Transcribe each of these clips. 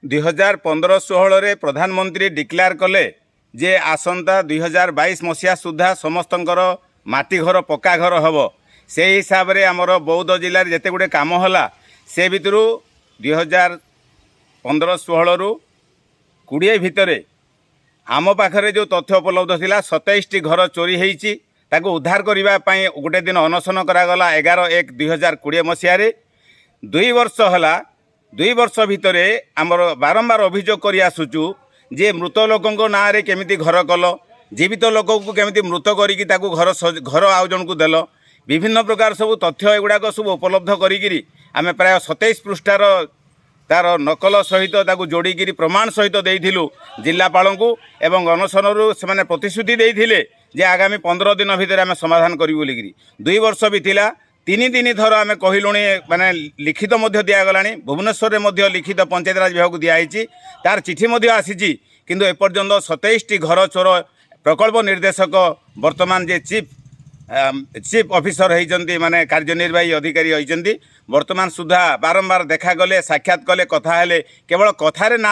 2015-16ରେ ପ୍ରଧାନମନ୍ତ୍ରୀ ଡିକ୍ଲେୟାର କଲେ ଯେ ଆସନ୍ତା 2022 ମସିହା ସୁଦ୍ଧା ସମସ୍ତଙ୍କର ମାଟି ଘର ପକ୍କା ଘର ହେବ। ସେଇ ହିସାବରେ ଆମର ବୌଦ୍ଧ ଜିଲ୍ଲାରେ ଯେତେ ଗୁଡ଼ିଏ କାମ ହେଲା, ସେ ଭିତରୁ 2015-16ରୁ 20 ଭିତରେ ଆମ ପାଖରେ ଯେଉଁ ତଥ୍ୟ ଉପଲବ୍ଧ ଥିଲା, 27ଟି ଘର ଚୋରି ହେଇଛି। ତାକୁ ଉଦ୍ଧାର କରିବା ପାଇଁ ଗୋଟେ ଦିନ ଅନଶନ କରାଗଲା 11/1/2020 ମସିହାରେ। 2 ବର୍ଷ ହେଲା। 2 ବର୍ଷ ଭିତରେ ଆମର ବାରମ୍ବାର ଅଭିଯୋଗ କରି ଆସୁଛୁ ଯେ ମୃତ ଲୋକଙ୍କ ନାଁରେ କେମିତି ଘର କଲ, ଜୀବିତ ଲୋକକୁ କେମିତି ମୃତ କରିକି ତାକୁ ଘର ଆଉ ଜଣକୁ ଦେଲ। ବିଭିନ୍ନ ପ୍ରକାର ସବୁ ତଥ୍ୟ ଏଗୁଡ଼ାକ ସବୁ ଉପଲବ୍ଧ କରିକିରି ଆମେ ପ୍ରାୟ 27 ପୃଷ୍ଠାର ତାର ନକଲ ସହିତ ତାକୁ ଯୋଡ଼ିକିରି ପ୍ରମାଣ ସହିତ ଦେଇଥିଲୁ ଜିଲ୍ଲାପାଳଙ୍କୁ ଏବଂ ଅନଶନରୁ ସେମାନେ ପ୍ରତିଶ୍ରୁତି ଦେଇଥିଲେ ଯେ ଆଗାମୀ 15 ଦିନ ଭିତରେ ଆମେ ସମାଧାନ କରିବୁ ବୋଲିକିରି। 2 ବର୍ଷ ବିତିଲା। ତିନି ତିନି ଥର ଆମେ କହିଲୁଣି, ମାନେ ଲିଖିତ ମଧ୍ୟ ଦିଆଗଲାଣି। ଭୁବନେଶ୍ୱରରେ ମଧ୍ୟ ଲିଖିତ ପଞ୍ଚାୟତିରାଜ ବିଭାଗକୁ ଦିଆହେଇଛି, ତାର ଚିଠି ମଧ୍ୟ ଆସିଛି। କିନ୍ତୁ ଏପର୍ଯ୍ୟନ୍ତ 27ଟି ଘର ଚୋର ପ୍ରକଳ୍ପ ନିର୍ଦ୍ଦେଶକ ବର୍ତ୍ତମାନ ଯେ ଚିଫ୍ ଚିଫ୍ ଅଫିସର ହେଇଛନ୍ତି, ମାନେ କାର୍ଯ୍ୟନିର୍ବାହୀ ଅଧିକାରୀ ହୋଇଛନ୍ତି, ବର୍ତ୍ତମାନ ସୁଦ୍ଧା ବାରମ୍ବାର ଦେଖାଗଲେ, ସାକ୍ଷାତ କଲେ, କଥା ହେଲେ, କେବଳ କଥାରେ ନା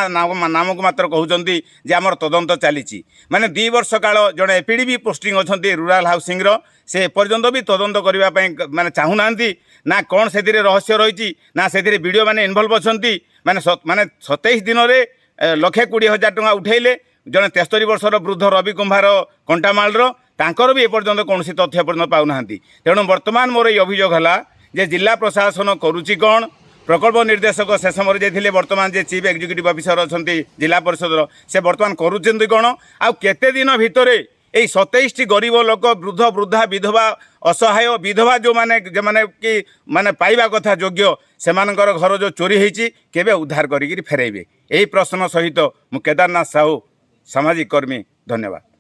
ନାମକୁ ମାତ୍ର କହୁଛନ୍ତି ଯେ ଆମର ତଦନ୍ତ ଚାଲିଛି। ମାନେ 2 ବର୍ଷ କାଳ ଜଣେ ଏପିଡ଼ି ବି ପୋଷ୍ଟିଂ ଅଛନ୍ତି ରୁରାଲ ହାଉସିଂର, ସେ ଏପର୍ଯ୍ୟନ୍ତ ବି ତଦନ୍ତ କରିବା ପାଇଁ ମାନେ ଚାହୁଁନାହାନ୍ତି। ନା କ'ଣ ସେଥିରେ ରହସ୍ୟ ରହିଛି, ନା ସେଥିରେ ବିଡ଼ିଓ ମାନେ ଇନଭଲ୍ଭ ଅଛନ୍ତି। ମାନେ 27 ଦିନରେ 1,20,000 ଟଙ୍କା ଉଠେଇଲେ। ଜଣେ 73 ବର୍ଷର ବୃଦ୍ଧ ରବି କୁମ୍ଭାର କଣ୍ଟାମାଳର, ତାଙ୍କର ବି ଏପର୍ଯ୍ୟନ୍ତ କୌଣସି ତଥ୍ୟ ଏପର୍ଯ୍ୟନ୍ତ ପାଉନାହାନ୍ତି। ତେଣୁ ବର୍ତ୍ତମାନ ମୋର ଏଇ ଅଭିଯୋଗ ହେଲା ଯେ ଜିଲ୍ଲା ପ୍ରଶାସନ କରୁଛି କ'ଣ? ପ୍ରକଳ୍ପ ନିର୍ଦ୍ଦେଶକ ସେ ସମୟରେ ଯାଇଥିଲେ, ବର୍ତ୍ତମାନ ଯେ ଚିଫ୍ ଏକ୍ଜିକ୍ୟୁଟିଭ୍ ଅଫିସର ଅଛନ୍ତି ଜିଲ୍ଲା ପରିଷଦର, ସେ ବର୍ତ୍ତମାନ କରୁଛନ୍ତି କ'ଣ? ଆଉ କେତେ ଦିନ ଭିତରେ ଏଇ 27ଟି ଗରିବ ଲୋକ, ବୃଦ୍ଧ, ବୃଦ୍ଧା, ବିଧବା, ଅସହାୟ ବିଧବା, ଯେଉଁମାନେ ଯେଉଁମାନେ କି ମାନେ ପାଇବା କଥା ଯୋଗ୍ୟ, ସେମାନଙ୍କର ଘର ଯେଉଁ ଚୋରି ହେଇଛି, କେବେ ଉଦ୍ଧାର କରିକିରି ଫେରାଇବେ? ଏହି ପ୍ରଶ୍ନ ସହିତ ମୁଁ କେଦାରନାଥ ସାହୁ, ସାମାଜିକ କର୍ମୀ। ଧନ୍ୟବାଦ।